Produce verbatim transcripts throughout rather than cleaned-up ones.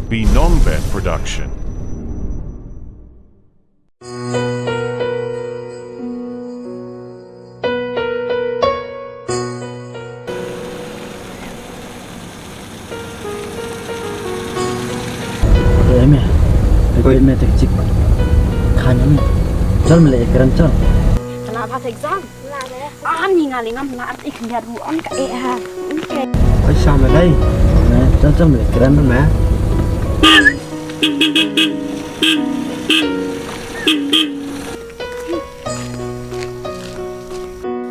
Binongbet Production. Eh, me. Oi. Me tek chik. Khan me. Chal me le kran chal. Kana ba exam? Am ni nga le ngam la art ik ndia ru on ka e ha. Oi, sa me dai. Me, chal chal me kran me.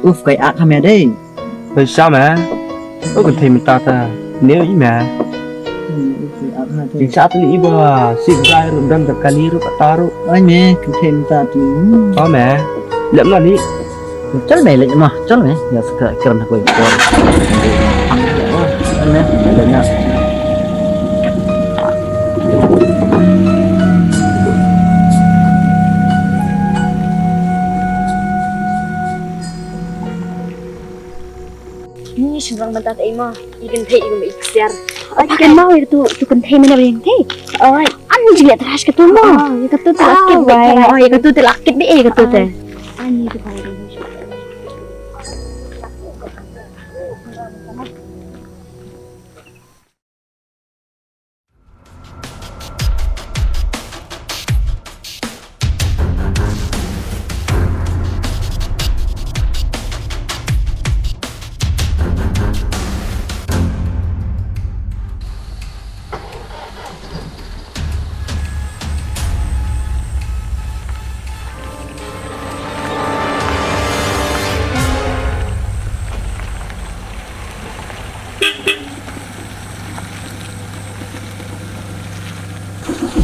Uf, kai ak ha me dai. Oi, sa me. O kan thei mynta ta. Neu i me. Uf, kai ak ha dai. Jing sa tu i ba. Sik dai ru dan ta kali ru kata ru. Ai me, kan thei mynta tu. O me. Lem na ni. Chal me leh ma, chal me. Ya saka kiran ha koi por. Chal me, leh na. Ni shin rang mynta ei ma. I kan thei i ma i ksiar. Ai kan mau itu tu kan thei mana yang thei. Ai an jing le trash ka tu ma. Ya ka tu tu lakit bai. Ai ya ka tu tu lakit be ya ka tu tu. Ani tu bai.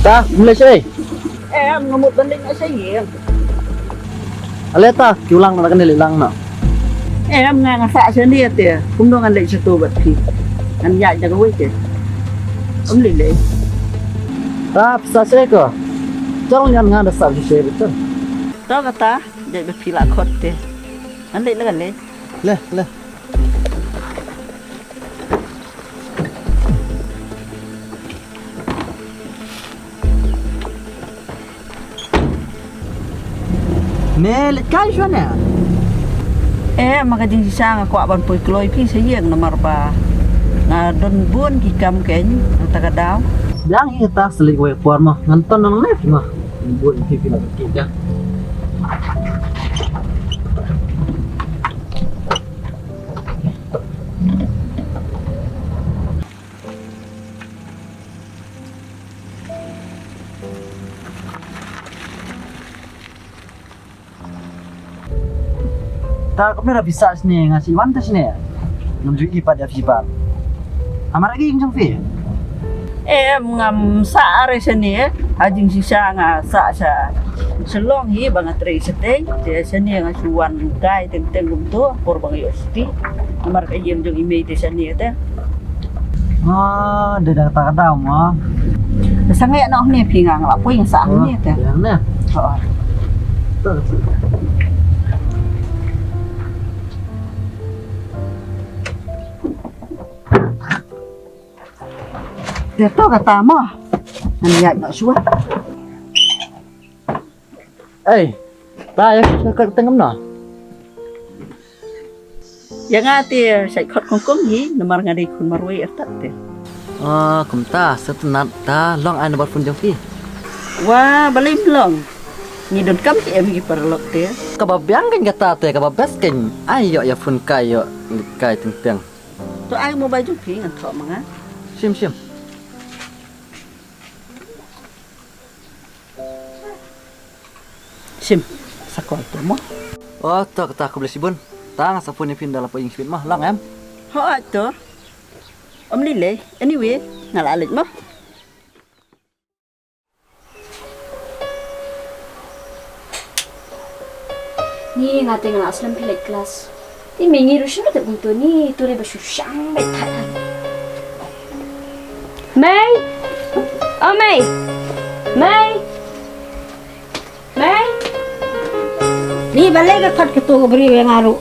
Ta, mlei sei. Em, nga mut ban leit na sei ïing. Ale ta, kiu lang na kane leit lang na. Em, nga nga sah sha ne te. Kumno ngan leit sha to bad phi. Ngan ïaid da kawei te. Ym lei lei. Ta, pisa sei ko. Jong ngan nga da sah sha sei betul. To kata, jait bad phi la khot te. Ngan leit na kane. Le, le. Ne leit kai shuwa ne. Eh, ma ka jingshisha nga kwah ban poi kloi phi sha ïing namar ba nga don bun ki kam kein na ta ka daw. Biang hi ta slik wei por ma ngan ton nang ne phi ma. Bun phi phi la ki da. Ta kumne da pisa sne nga si wan ta sne. Ngam ju i pat da phi pat. Amar agi jong phi. Em ngam sa are sne ha jingshisha nga sa sa. Shalong hi ba nga trei shatei te sne nga shu wan kai teng teng kumto por ba nga ïoh shuti. Amar ka ïing jong i mei te sne te. Ah, de da ta ka daw mo. Sa ngai na ne phi nga la poi sa ne te. Yang ne. Oh. Te to kata mo. Ngan ïaid noh shuwa. Ei, ta ïa ka teng kumno? Ïa nga te shait khot kongkong hi namar nga dei khun marwei artat te. Ah, kumta sa tnat ta long ai number phone jong phi. Wa balei ym long. Ngi donkam te em ki paralok te. Kaba biang kein kata te kaba best kein ai ïoh ïa phone kai ïoh kai teng teng. To ai mobile jong phi ngan thoh ma nga. Shim shim. Shim, sa call to mo. Oh, to kata khublei shibun. Tang sa phone ïa phi ynda la poi ïing shipit mo, long em? Hooid to. Ym lei lei. Anyway, nga la leit mo. Ni nga te nga la slem phi leit klas. Te mei ngi ruh shim te kumto ni to dei ba shu shang ba thait. Mei. O mei. Mei. Mei. Ni balei ka khot ka to ka bri ba nga ruh.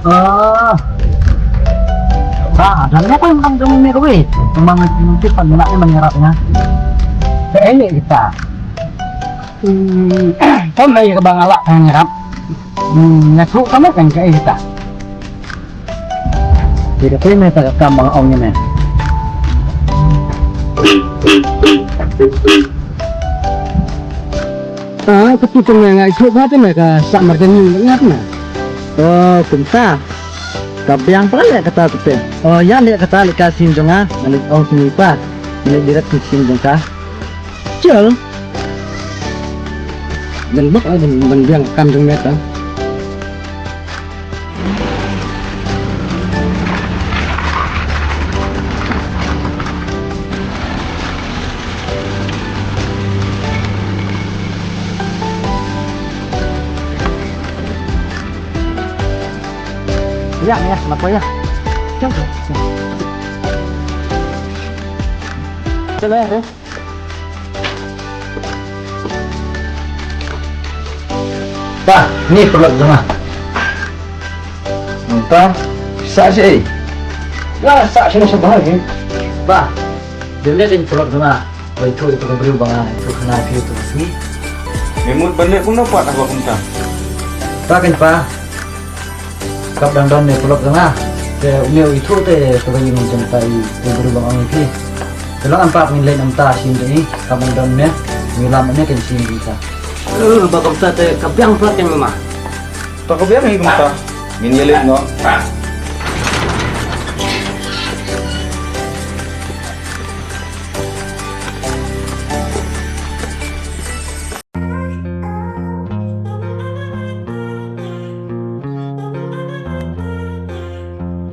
Ah. Ah, dan apa yang kamu kami kawin? Memang itu kan nak yang menyerapnya. Ini kita. Hmm, kan lagi ke bang alak yang nyerap. Hmm, ngaku kamu kan ke kita. Jadi apa yang mereka rekam bang ong ni, men? Ah, ka tu tu nga ngai suk ba te me ka sa mar ka ni ngat na. Oh, kumta. Ka biang pala leh kata tu te. Oh, ïa leh kata leh ka sim jong nga, nga leh ong sini pa. Nga leh direct sim jong ka. Chal. Dan bak ah, dan, dan biang kam jong me ta. Ya, ya, lapor ya. Jom, jom. Jom, ya, ya. Pa, ni paralok jong nga. Mynta, sah shi ei? Nga sah shi na sha bha hi. Pa, dei ne ka paralok jong nga. Ba ithuh ïa uto u briew ba nga ithuh khana ïa phi ïa uto u sngi. Me mut ban leh kumno pat haba kumta? Pa, kan pa. Kaba dang don ne paralok jong nga. Te une u ithuh te kaba ïeng jong ka i, i briew ba nga ong ïa phi. Te long em pa, ngin leit namar shisien te i, kaba dang don ne. Ngi lam ne kan shisien te i. Eh, ba kumta te ka biang paralok jong me ma. To ka biang hi kumta. Ngin ïa leit noh.